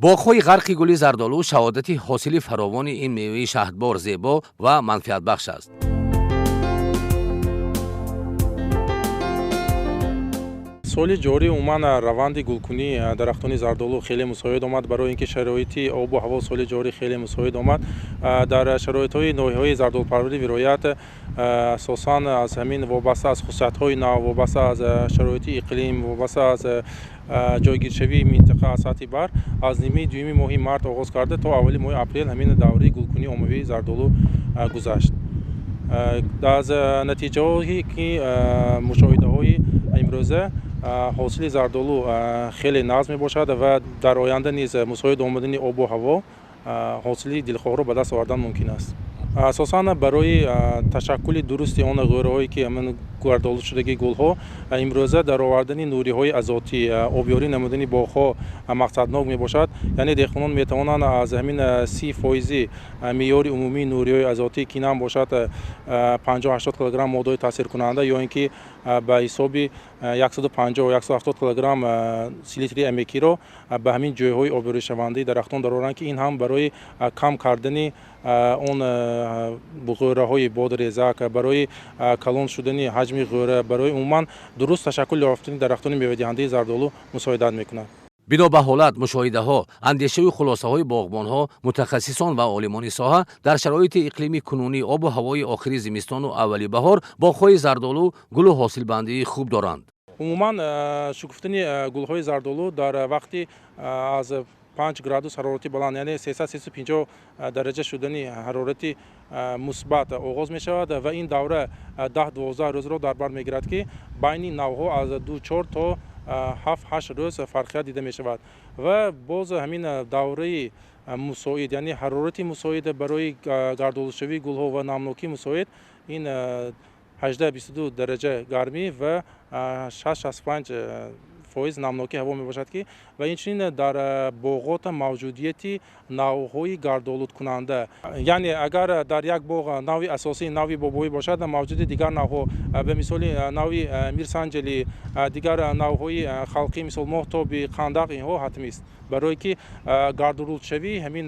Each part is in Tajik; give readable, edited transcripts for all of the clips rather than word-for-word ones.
Боғҳои ғарқи гули зардолу шаҳодати ҳосили фаровони ин меваи шаҳдбор, зебо ва манфиатбахш аст. Соли ҷорӣ умуман раванди гулкунии дарахтони зардолу хеле мусоид омад, барои ин ки шароити обу ҳаво соли ҷорӣ хеле мусоид омад. Дар шароитҳои ноҳияҳои зардолупарвари вилоят асосан аз ҳамин вобаста аз хусусиятҳои нав, вобаста аз шароити иқлим, вобаста аз ҷойгиршавии минтақа аз сатҳи баҳр, аз нимаи дуюми моҳи март оғоз карда то аввали моҳи апрел ҳамин давраи гулкунии оммавии зардолу гузашт. Аз натиҷаҳое ки мушоҳидаҳои имрӯза, ҳосили зардолу хеле нағз мебошад ва дар оянда низ мусоид омадани обу ҳаво ҳосили дилхоҳро ба даст овардан мумкин аст. Асосан барои ташаккули дурусти он ғӯраҳое ки ҳамин гардолудшудагии гулҳо, имрӯза даровардани нуриҳои азотӣ, обёрӣ намудани боғҳо мақсаднок мебошад. Яъне деҳқонон метавонанд аз ҳамин 30 фоизи меъёри умумии нуриҳои азотӣ, ки нам бошад 50-80 килограмм моддаҳои таъсиркунанда ё ин ки ба ҳисоби 150-170 килограмм селитри аммиакиро ба ҳамин ҷойҳои обёришавандаи дарахтон дароранд, ки ин ҳам барои кам кардани он ғӯраҳои бодрезак, барои калон шудани ҳаҷми ғӯра, барои умуман дуруст ташаккул ёфтани дарахтони мевадиҳандаи зардолу мусоидат мекунад. Бино ба ҳолат, мушоҳидаҳо, андешаву хулосаҳои боғбонҳо, мутахассисон ва олимони соҳа, дар шароити иқлими кунунӣ, обу ҳавои охири зимистону аввали баҳор боғҳои зардолу гулу ҳосилбандии хуб доранд. Умуман шукуфтани гулҳои зардолу дар вақти аз 5 градус ҳарорати баланд, яъне 300-350 дараҷа шудани ҳарорати мусбат оғоз мешавад ва ин давра 10-12 рӯзро дар бар мегирад, ки байни навъҳо аз 2-4 то 7-8 рӯз фарқият дида мешавад. Ва боз ҳамин давраи мусоид, яъне ҳарорати мусоид барои гардолудшавии гулҳо ва намнокии мусоид, ин 18-22 дараҷа гармӣ ва 6-65% намнокии ҳаво мебошад, ки ва инчунин дар боғота мавҷудияти навъҳои гардолудкунанда, яъне агар дар як боғ навъи асосӣ, навъи бобоӣ бошад, мавҷуди дигар навъҳо, ба мисоли навъи мирсанҷалӣ, дигар навъҳои халқӣ, мисол моҳтобӣ, қандақ, инҳо ҳатмист, барое ки гардолудшавии ҳамин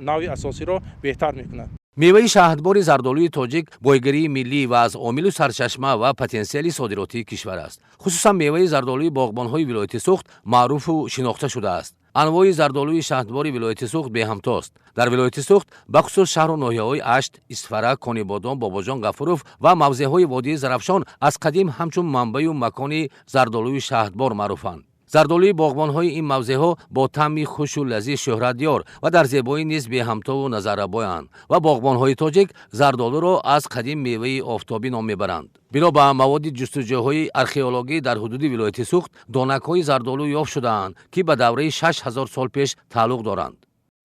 навъи асосиро беҳтар мекунад. Меваи шаҳдбори зардолуи тоҷик бойгарии миллӣ ва аз омилу сарчашма ва потенсиали содиротии кишвар аст. Хусусан меваи зардолуи боғбонҳои вилояти Суғд маъруфу шинохта шудааст. Анвои зардолуи шаҳдбори вилояти Суғд беҳамтост. Дар вилояти Суғд, бахусус шаҳру ноҳияҳои Ашт, Исфара, Конибодом, Бобоҷон Ғафуров ва мавзеъҳои водии Зарафшон аз қадим ҳамчун манбаю макони зардолуи шаҳдбор маъруфанд. Зардолуи боғбонҳои ин мавзеъҳо бо таъми хушу лазиз шӯҳратёр ва дар зебоӣ низ беҳамтову назаррабоянд ва боғбонҳои тоҷик зардолуро аз қадим меваи офтобӣ ном мебаранд. Бино ба маводи ҷустуҷӯҳои археологӣ, дар ҳудуди вилояти Суғд донакҳои зардолу ёфт шудаанд, ки ба давраи 6000 сол пеш тааллуқ доранд.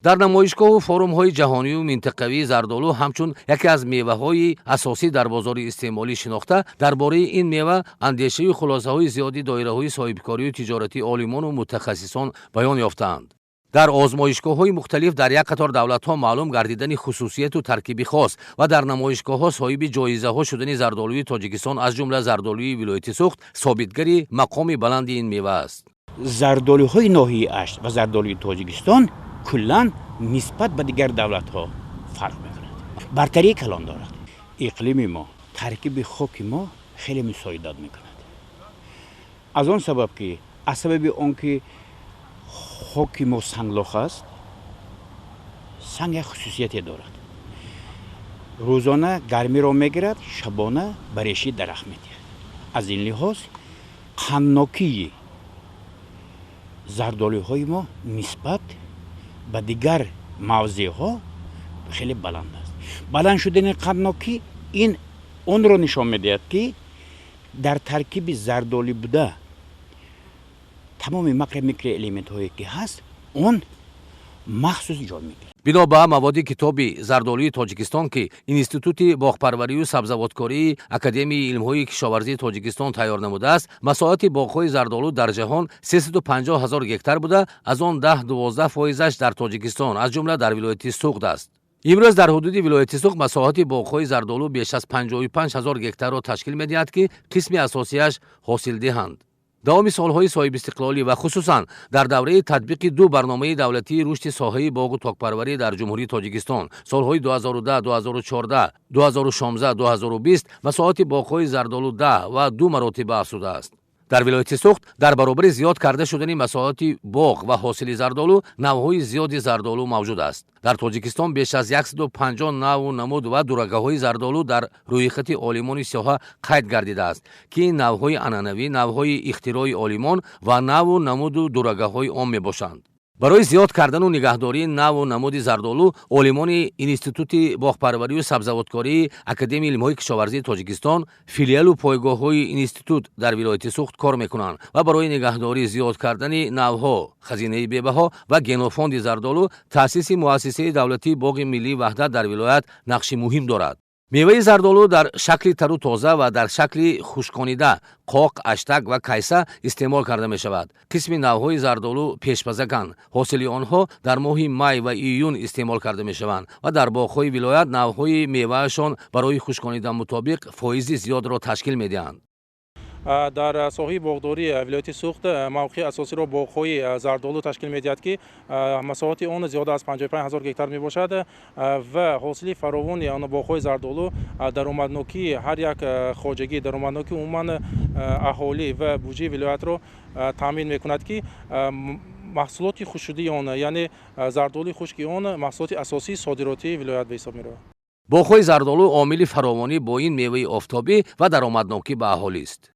Дар намоишгоҳу форумҳои ҷаҳонию минтақавии зардолу ҳамчун яке аз меваҳои асосӣ дар бозори истеъмолӣ шинохта, дар бораи ин мева андешаю хулосаҳои зиёди доираҳои соҳибкорию тиҷоратии олимону мутахассисон баён ёфтаанд. Дар озмоишгоҳҳои мухталиф дар як қатор давлатҳо маълум гардидани хусусияту таркиби хос ва дар намоишгоҳҳо соҳиби ҷоизаҳо шудани зардолуи Тоҷикистон, аз ҷумла зардолуи вилояти Суғд, собитгари мақоми баланди ин мева аст. Зардолуҳои ноҳияи Ашт ва зардолуи Тоҷикистон куллан нисбат ба дигар давлатҳо фарқ мекунад, бартарии калон дорад. Иқлими мо, таркиби хоки мо хеле мусоидат мекунад. Аз он сабаб ки, аз сабаби он ки хоки мо санглох аст, санг як хусусияте дорад: рӯзона гармиро мегирад, шабона ба реши дарахт медиҳад. Аз ин лиҳоз қанднокии зардолуҳои мо нисбат ба дигар мавзеъҳо хеле баланд аст. Баланд шудани қанднокӣ ин онро нишон медиҳад, ки дар таркиби зардолӣ буда тамоми макро, микроэлементҳое ки ҳаст, он махсус ҷой мегирад. Бино ба маводи китоби «Зардолуи Тоҷикистон», ки Институти боғпарварию сабзавоткории Академияи илмҳои кишоварзии Тоҷикистон тайёр намудааст, масоҳати боғҳои зардолу дар ҷаҳон 350 ҳазор гектар буда, аз он 10-12 фоизаш дар Тоҷикистон, аз ҷумла дар вилояти Суғд аст. Имрӯз дар ҳудуди вилояти Суғд масоҳати боғҳои зардолу беш аз 55 ҳазор гектарро ташкил медиҳад, ки қисми асосияш ҳосилдиҳанд. Давоми солҳои соҳибистиқлолӣ ва хусусан дар давраи татбиқи ду барномаи давлатии рушди соҳаи боғу токпарварӣ дар Ҷумҳурии Тоҷикистон солҳои 2010, 2014, 2016, 2020 масоҳати боғҳои зардолу 10 ва 2 маротиба афзудааст. Дар вилояти Суғд дар баробари зиёд карда шудани масоҳати боғ ва ҳосили зардолу, навъҳои зиёди зардолу мавҷуд аст. Дар Тоҷикистон беш аз 150 навъу намуд ва дурагаҳои зардолу дар рӯйхати олимони соҳа қайд гардидааст, ки ин навъҳои анъанавӣ, навъҳои ихтирои олимон ва навъу намуду дурагаҳои он мебошанд. Барои зиёд кардану нигаҳдории навъу намуди зардолу олимони Институти боғпарварию сабзавоткории Академияи илмҳои кишоварзии Тоҷикистон, филиалу пойгоҳҳои институт дар вилояти Суғд кор мекунанд ва барои нигаҳдорӣ, зиёд кардани навъҳо, хазинаи бебаҳо ва генофонди зардолу таъсиси муассисаи давлатии боғи миллии «Ваҳдат» дар вилоят нақши муҳим дорад. Меваи зардолу дар шакли тару тоза ва дар шакли хушконида, қоқ, аштак ва кайса истеъмол карда мешавад. Қисми навъҳои зардолу пешпазаканд, ҳосили онҳо дар моҳи май ва июн истеъмол карда мешаванд ва дар боғҳои вилоят навъҳои меваашон барои хушконида мутобиқ фоизи зиёдро ташкил медиҳанд. Дар соҳаи боғдории вилояти Суғд мавқеи асосиро боғҳои зардолу ташкил медиҳад, ки масоҳати он зиёда аз 55 ҳазор гектар мебошад ва ҳосили фаровони он боғҳои зардолу даромаднокии ҳар як хоҷагӣ, даромаднокии умуман аҳолӣ ва буҷаи вилоятро таъмин мекунад, ки маҳсулоти хушшудаи он, яъне зардолуи хушки он, маҳсулоти асосии содиротии вилоят ба ҳисоб меравад. Боғҳои зардолу омили фаровонӣ бо ин меваи офтобӣ ва даромаднокӣ ба аҳолист.